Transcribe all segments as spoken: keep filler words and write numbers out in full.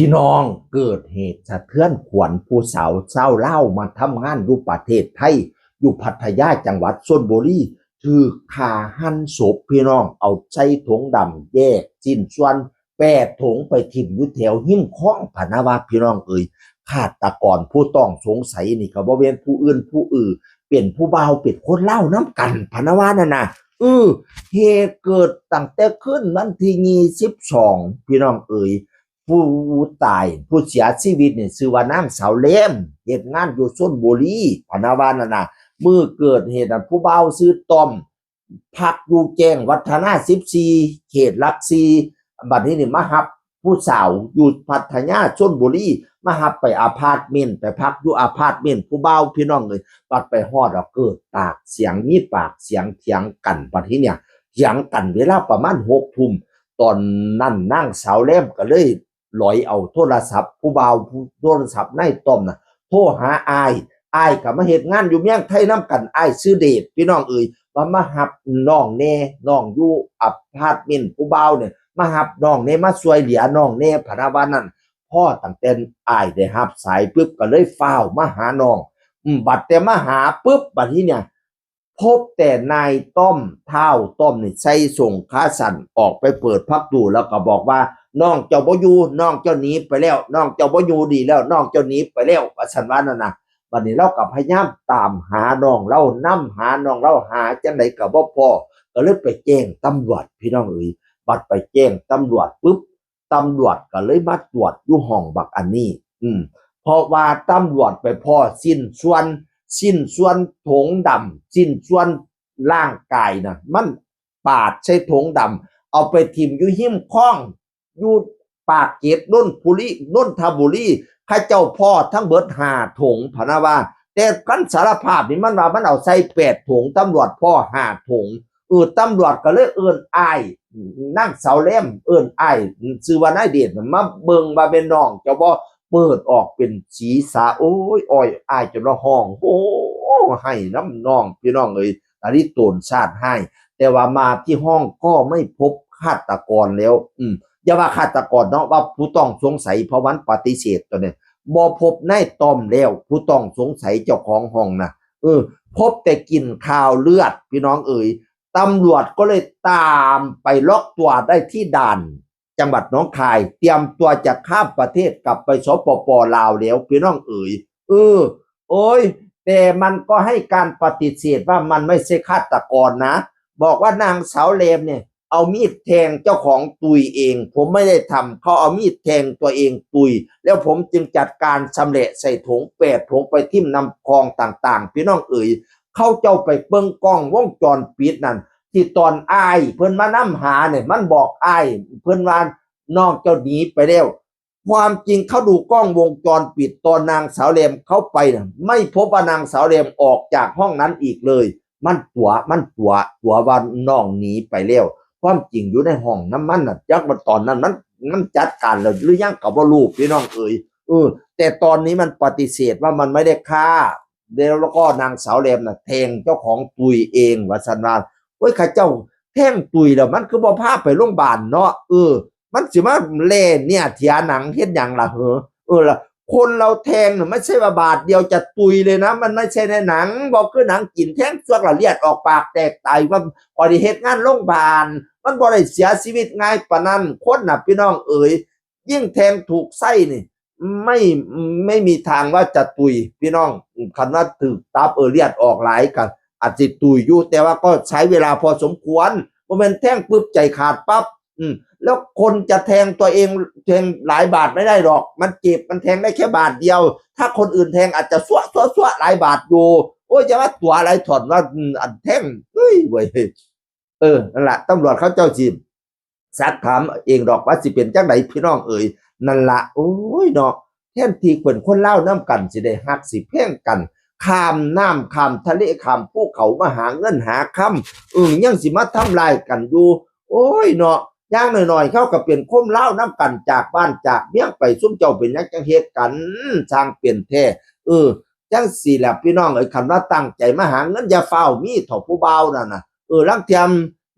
พี่น้อง เกิดเหตุสะเทือนขวัญ ผู้สาวชาวลาวมาทำงานอยู่ประเทศไทย อยู่พัทยา จังหวัดชลบุรี ถูกฆ่าหั่นศพพี่น้อง เอาใส่ถุงดำแยกชิ้นส่วนแปดถุงไปถิ่มอยู่แถวริมคลองพะนะว่า พี่น้องเอ๋ย ฆาตกรผู้ต้องสงสัยนี่ก็บ่แม่นผู้อื่นผู้อื่น เป็นผู้บ่าวเป็นคนลาวนำกันพะนะว่านั่นน่ะ เออ เหตุเกิดตั้งแต่คืนวันที่ยี่สิบสอง พี่น้องเอ๋ย ผู้ตายผู้เสียชีวิตนี่ชื่อว่านางสาวแรม เฮ็ดงานอยู่ชลบุรีพะนะว่านั่นน่ะ มื้อเกิดเหตุนั้นผู้บ่าวชื่อต้อม พักอยู่แจ้งวัฒนาสิบสี่ เขตหลักสี่ บัดนี้นี่มารับผู้สาวอยู่พัทยาชลบุรี มารับไปอพาร์ตเมนต์ ไปพักอยู่อพาร์ตเมนต์ผู้บ่าว พี่น้องเอ๋ย บัดไปฮอดแล้วเกิดปากเสียง มีปากเสียงเถียงกัน บัดนี้เนี่ย เถียงกันเวลาประมาณหกทุ่ม ตอนนั้นนางสาวแรมก็เลยหลอยเอาโทรศัพท์ผู้บ่าว ผู้โทรศัพท์นายต้อมน่ะ โทรหาอ้าย อ้ายก็มาเฮ็ดงานอยู่เมืองไทยนำกัน อ้ายชื่อเดช พี่น้องเอ๋ย ว่ามารับน้องแหน่ น้องอยู่อพาร์ตเมนต์ผู้บ่าวเนี่ย มารับน้องแหน่ มาช่วยเหลือน้องแหน่พะนะว่านั่น พอตั้งแต่อ้ายได้รับสายปุ๊บก็เลยฟ้าวมาหาน้อง อืม บัดแต่มาหาปุ๊บ บัดนี้เนี่ย พบแต่นายต้อม ท้าวต้อมนี่ใส่ส่งขาสั้นออกไปเปิดประตู แล้วก็บอกว่า "น้องเจ้าบ่อยู่ น้องเจ้าหนีไปแล้ว น้องเจ้าบ่อยู่ดีแล้ว น้องเจ้าหนีไปแล้ว" ว่าซั่นว่านั่นน่ะ บัดนี้เราก็พยายามตามหาน้องเรา นำหาน้องเรา หาจั่งใดก็บ่พ้อ ก็เลยไปแจ้งตำรวจ พี่น้องเอ๋ย บัดไปแจ้งตำรวจปุ๊บ ตำรวจก็เลยมาตรวจอยู่ห้องบักอันนี้ อืม เพราะว่าตำรวจไปพ้อชิ้นส่วน ชิ้นส่วนถุงดำ ชิ้นส่วนร่างกายน่ะ มันปาดใส่ถุงดำ เอาไปถิ่มอยู่ริมคลอง อยู่ปากเกร็ด นนทบุรี นนทบุรี เขาเจ้าพ้อทั้งเบิดห้าถุงพะนะว่า แต่คันสารภาพนี่มันว่ามันเอาใส่แปดถุง ตำรวจพ้อห้าถุง เออ ตำรวจก็เลยเอิ้นอ้าย นางสาวแรม เอิ้นอ้าย ชื่อว่านายเดชน่ะ มาเบิ่งว่าแม่นน้องเจ้าบ่ เปิดออกเป็นศีรษะ โอ้ย อ้อย อ้ายจนว่าฮ้อง โอ้ ไห้นำน้อง พี่น้องเอ๋ย อันนี้โตนชาติไห้ แต่ว่ามาที่ห้องก็ไม่พบฆาตกรแล้ว อืม อย่าว่าฆาตกรเนาะ ว่าผู้ต้องสงสัย เพราะมันปฏิเสธตัวเนี่ย บ่พบนายต้อมแล้ว ผู้ต้องสงสัยเจ้าของห้องน่ะ เออ พบแต่กลิ่นคาวเลือด พี่น้องเอ๋ย ตำรวจก็เลยตามไปล็อกตัวได้ที่ด่านจังหวัดหนองคาย เตรียมตัวจะข้ามประเทศกลับไป สปป ลาวแล้ว พี่น้องเอ๋ย เออ โอ้ย แต่มันก็ให้การปฏิเสธว่ามันไม่ใช่ฆาตกรนะ บอกว่านางสาวแรมเนี่ย เอามีดแทงเจ้าของตุยเอง ผมไม่ได้ทำ เขาเอามีดแทงตัวเองตุย แล้วผมจึงจัดการชำแหละใส่ถุงแปดถุงไปทิ่มนำคลองต่างๆ พี่น้องเอ๋ย เขาเจ้าไปเบิ่งกล้องวงจรปิดนั่น ที่ตอนอ้ายเพิ่นมานำหาเนี่ย มันบอกอ้ายเพิ่นว่าน้องเจ้าหนีไปแล้ว ความจริงเขาดูกล้องวงจรปิดตอนนางสาวแรมเข้าไปน่ะ ไม่พบว่านางสาวแรมออกจากห้องนั้นอีกเลย มันตั๋ว มันตั๋ว ตั๋วว่าน้องหนีไปแล้ว ความจริงอยู่ในห้องนำมันน่ะ จักว่าตอนนั้นมัน มันจัดการแล้วหรือยังก็บ่รู้ พี่น้องเอ๋ย เออ แต่ตอนนี้มันปฏิเสธว่ามันไม่ได้ฆ่า แล้วก็นางสาวแรมน่ะแทงเจ้าของตุยเอง ว่าซั่นว่า โอ้ย เขาเจ้าแทงตุยแล้วมันคือบ่พาไปโรงพยาบาลเนาะ เออ มันสิมาแล่เนี่ยเถียหนังเฮ็ดหยังล่ะเหรอ เออ ล่ะ คนเราแทงน่ะไม่ใช่ว่าบาทเดียวจะตุยเลยนะ มันไม่ใช่ในหนัง บ่คือหนังจีน แทงซวกละเลือดออกปากแตกตาย ว่าข้อยได้เฮ็ดงานโรงพยาบาล มันบ่ได้เสียชีวิตง่ายปานนั้น คนน่ะ พี่น้องเอ๋ย ยิ่งแทงถูกไส้นี่ ไม่ ไม่มีทางว่าจะตุย พี่น้อง คันว่าถูกตับ เออ เลือดออกหลายก็อาจสิตุยอยู่ แต่ว่าก็ใช้เวลาพอสมควร บ่แม่นแทงปุ๊บใจขาดปั๊บ อืม แล้วคนจะแทงตัวเอง แทงหลายบาทไม่ได้หรอก มันเจ็บ มันแทงได้แค่บาทเดียว ถ้าคนอื่นแทงอาจจะซวะซวะซวะหลายบาทอยู่ โอ้ย อย่าว่าตั๋วหลายถ่อนว่า อืม อันแทง เฮ้ย เว้ย เออ นั่นล่ะ ตำรวจเขาเจ้าสิซักถามเองดอกว่าสิเป็นจั่งใด พี่น้องเอ๋ย นั่นล่ะ โอ้ย เนาะ แทนที่เป็นคนลาวนำกันสิได้ฮักสิแพงกัน ข้ามน้ำข้ามทะเลข้ามภูเขามาหาเงินหาคำ เออ ยังสิมาทำลายกันอยู่ โอ้ย เนาะ อย่างน้อยๆ เขาก็เป็นคนลาวนำกันจากบ้านจากเมืองไป ซุมเจ้าเป็นหยังจั่งเฮ็ดกัน ช่างเป็นแท้ เออ จั่งซี้แหละพี่น้องเอ๋ย คันว่าตั้งใจมาหาเงิน อย่าฟ้าวมีเถาะผู้บ่าวนั่นน่ะ เออ ลางเทื่อ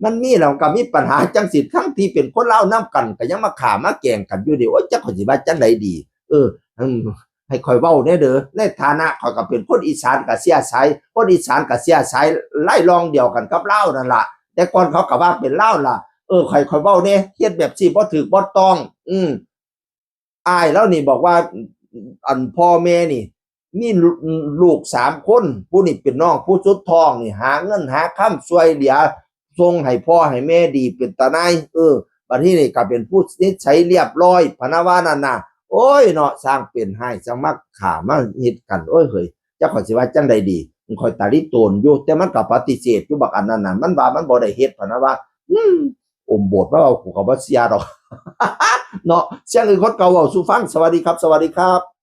มันมีแล้วก็มีปัญหาจังสิ ทั้งที่เป็นคนลาวนำกันก็ยังมาฆ่ามาแกล้งกันอยู่นี่ โอ๊ย จักข้อยสิว่าจังใดดี เออ อืม ให้ข้อยเว้าแหน่เด้อ ในฐานะข้อยก็เป็นคนอีสานกับเชื้อสาย คนอีสานกับเชื้อสายไล่รองเดียวกันกับลาวนั่นล่ะ แต่ก่อนเขาก็ว่าเป็นลาวล่ะ เออ ข้อย ข้อยเว้าแหน่ เฮ็ดแบบสิบ่ถูกบ่ต้อง อืม อ้ายลาวนี่บอกว่า อันพ่อแม่นี่ มีลูกสามคน ผู้นี่เป็นน้องผู้สุดท้องนี่ หาเงินหาคำช่วยเหลือ ส่งให้พ่อให้แม่ดีเป็นตาหน่าย เออ บัดนี้นี่ก็เป็นผู้นิสัยเรียบร้อย พะนะว่านั่นน่ะ โอ้ยเนาะ สร้างเป็นให้ สร้างมาฆ่ามาเฮ็ดกัน โอ้ยเฮ้ย จักข้อยสิว่าจังใดดี ข้อยตาลิโตนอยู่ แต่มันก็ปฏิเสธอยู่ บักอันนั้นน่ะ มันว่ามันบ่ได้เฮ็ด พะนะว่า อืม อมโบดมาเว้า กูก็บ่เชื่อดอก เนาะ เสียงอื่นคนเก่าเว้าสู่ฟัง สวัสดีครับ สวัสดีครับ